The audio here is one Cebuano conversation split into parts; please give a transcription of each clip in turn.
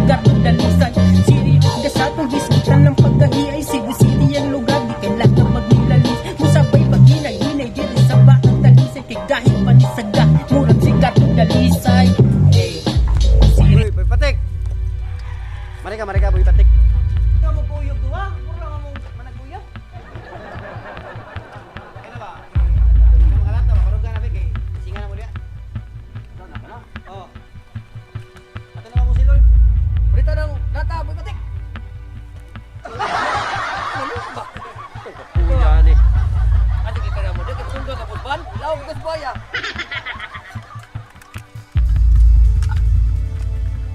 sigato dalisay. City of the South, ang hisgitan ng pagkahiay. Cebu City ang lugar, di kailangan magnilalis. Musabay paghinay-hinay, diri sa baang Talisay. Kay gahit panisaga, murag sigato dalisay. Hey, City. Uy, Boy Patik. Marika, marika, Boy Patik. Nga mo kuyog duha, mura nga mo managuyog. Kaya ba? Yung mga lata, makaruga na ba kay singa na mo diya. Oh. Ato na mo si Lord. Balita ng lata, Boy Patik. Kuya ni. Ate kita na mo, di ka sundon ka ban. Lawag ka buaya.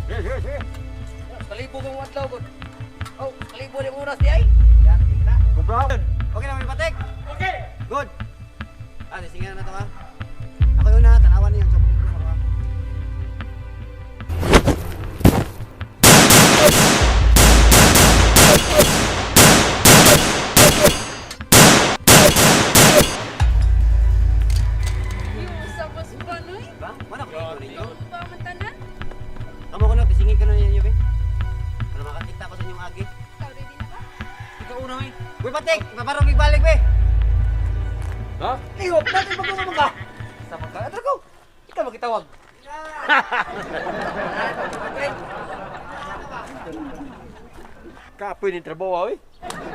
Sige, sige, sige. Kalibo kang adlaw gud. Oh, kalibo ni oras di ay. Yan, kita. Good bro. Okay na, Boy Patik. Okay. Good. Ah, singa na to ha. Ako yun na, tanawan niyo sa pagkukuha ko ha. Yung sa boss ba, noy? Ba? Wala ko ikaw ninyo. Pa man tanan? Kamo ko na, tisingin ka na ninyo, be. Para makakita ko sa inyong agi. Ikaw ready na ba? Ikaw una eh. Boy Patik, ipaparong ibalik, be. Ha? Lihok natin pag ka. Sa mga atro ko. Ikaw magitawag. Kapoy ni trabaho eh.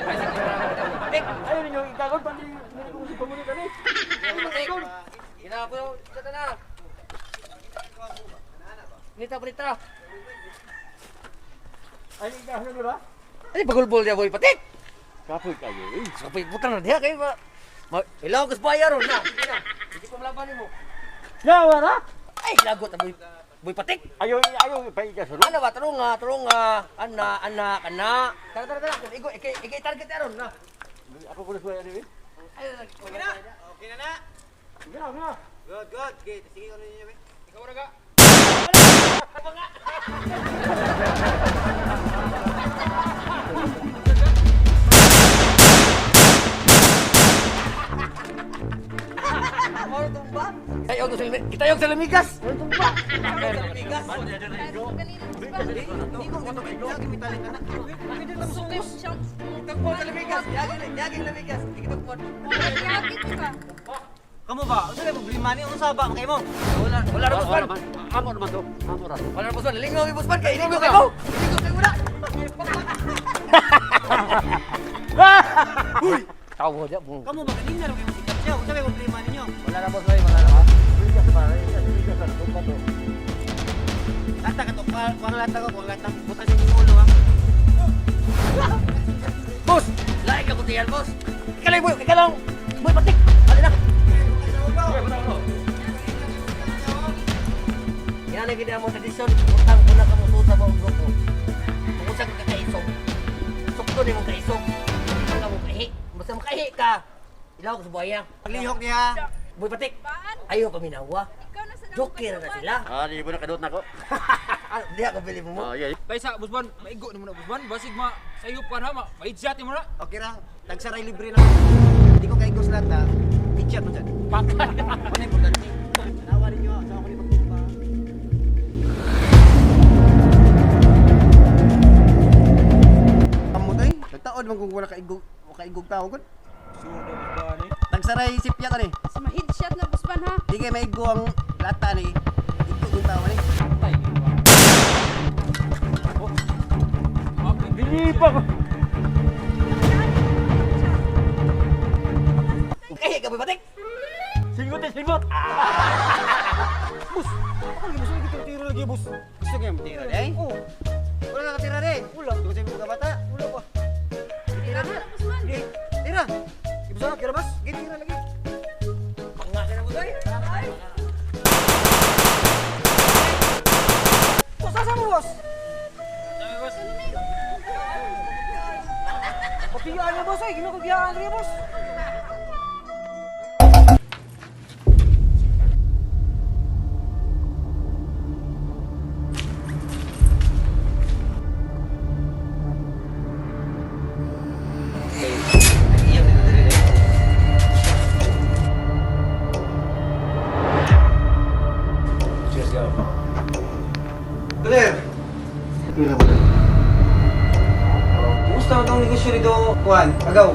Ay sige, Patik. Ayun ninyo ikagod pa ni ni ko si kani. Patik. Ina po sa na. Nita balita. Ay ikagod ba? Ay pagulbol dia Boy Patik. Kapoy kayo eh. Sa putang na diha kayo ba. Ma ilaw kas buaya ron na. Sige na. Hindi ko malaban nimo. Yawa na. Ay lagot na Boy Boy Patik. Ayo ayo pa ikasunod. Ano ba tarong nga tarong nga ana ana kana. Tara tara tara. Igo ikay ikay target aron na. Ako ko na suway ani eh. Ay Okay na. Okay na na. Sige na, sige na. Good, good. Okay, tisingin ko na ninyo, be. Ikaw ra ka. Ano tumba? Tayo sa kita yung sa lamigas. Ano tumba? Sa lamigas. Kahit mo kanina boss ba? Hindi ko gamitalin na na. Sukay mo siya. Tugpo sa lamigas. Yagi yagi lamigas. Ikitugpon. Yagi ko ka. Kamu ba? Unsa kay problema ni? Unsa ba kay mo? Wala wala ra boss Wala ban. man. Amo naman to. Amo ra. Wala ra boss ban. Lingaw boss ban kay ilingaw kay mo. Ilingaw kay wala. Uy, tawo dia bung. Kamu ba kanina ra kay mo sikat siya? Unsa kay problema ninyo? Wala ra boss ban, wala ra. Bigas ba? Bigas ba? Tumba to. Lata ka to, kuwang lata ko, kuwang lata. Butas yung ulo ha. Boss, lain ka kutiyan, boss. Ikaw lang, boy. Ikaw lang. Boy, patik. Hali na. Yan ang ginawa mo tradisyon. Utang ko na kamuso sa buong grupo. Kung unsa ka kakaisog, sukto ni mong kaisog. Hindi ka mo kahi. Basta makahi ka, ilaw ka sa buhaya. Paglihok niya. Boy, patik. Baan? Ayaw paminawa. Ikaw na sa Joker na sila. Ah, di mo na kadot nako. Ah, di ako bili mo. Oh, yeah. Kaysa, Busban, maigo na mo na, Busban. Basig ma, sayo pa na, ma, maidjat mo na. Okay ra, tagsaray libre na. Hindi ko kaigos lata. Teacher mo dyan. Patay. Ano importante? Tanawa ninyo, sa ako ni pagtumba. Kamu tay, nagtaod man kung wala kaigog, wala kaigog tao gud. Sure na, Busban eh. Tagsaray sipya ta ni. Sa ma-headshot na boss ban ha? Di kay maigo ang lata ni. Igo yung tao ni. Patay. Oh. Dili pa. Kahi ka, boy, patik. Singot eh, singot. Bus, ako lagi, boss, lagi tira lagi, boss. Gusto kayo tira day? Oh, Wala ka tira day. Wala. Gusto mo ka bata? wala pa. Tira Tama na. na boss ban. Gi, Tira. Ibsa na, kira, boss. Gi, tira lagi. Panga ka na, boss, ay. Ay. Boss, asa mo, boss? Ano na yun? Papiyaan niya, boss, ay. Ginakabiyaan niya, boss. Clear. Pira ba? Kumusta ang negosyo nito, Juan? Agaw.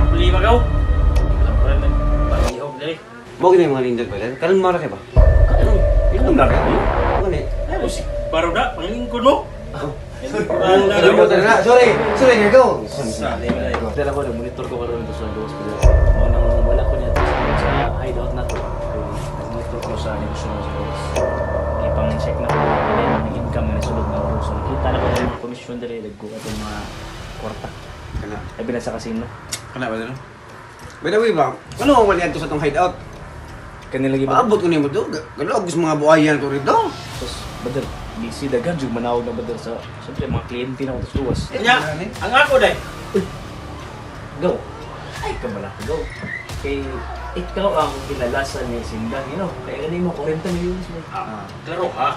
Problema ka. Wala pa Pag-ihog dali. Mo gina yung mga lindol ba? Kalma ra kay ba? Ikaw na rin. Ano eh? Ay, si Baro na, panglingkod mo. Kalimutan na. Sorry, sorry, agaw. Dala ko, monitor ko karon dito sa gawas ko. Mo nang wala ko niya sa hideout na to. Kay nag-monitor ko sa negosyo na sa gawas. Ipang check na ko kung ang income na sulod na oras. So nakita na ko ng mga komisyon diri nagko atong mga kwarta. Kana. Labi na sa casino. Kana ba dalo? By the way ba, ano ang mali sa tong hideout? Kanila gi ba? Paabot ko nimo do. Galog sa mga buhayan ko rito. Tapos badal busy daghan jud manawag na badal sa siyempre mga kliyente na ko sa luwas. Nya, ang ako day. Go. Ay kabala ko go. Kay ikaw ang kinalasan ni Sindang, you know. Kaya ganun mo 40 milyones mo. Klaro ha.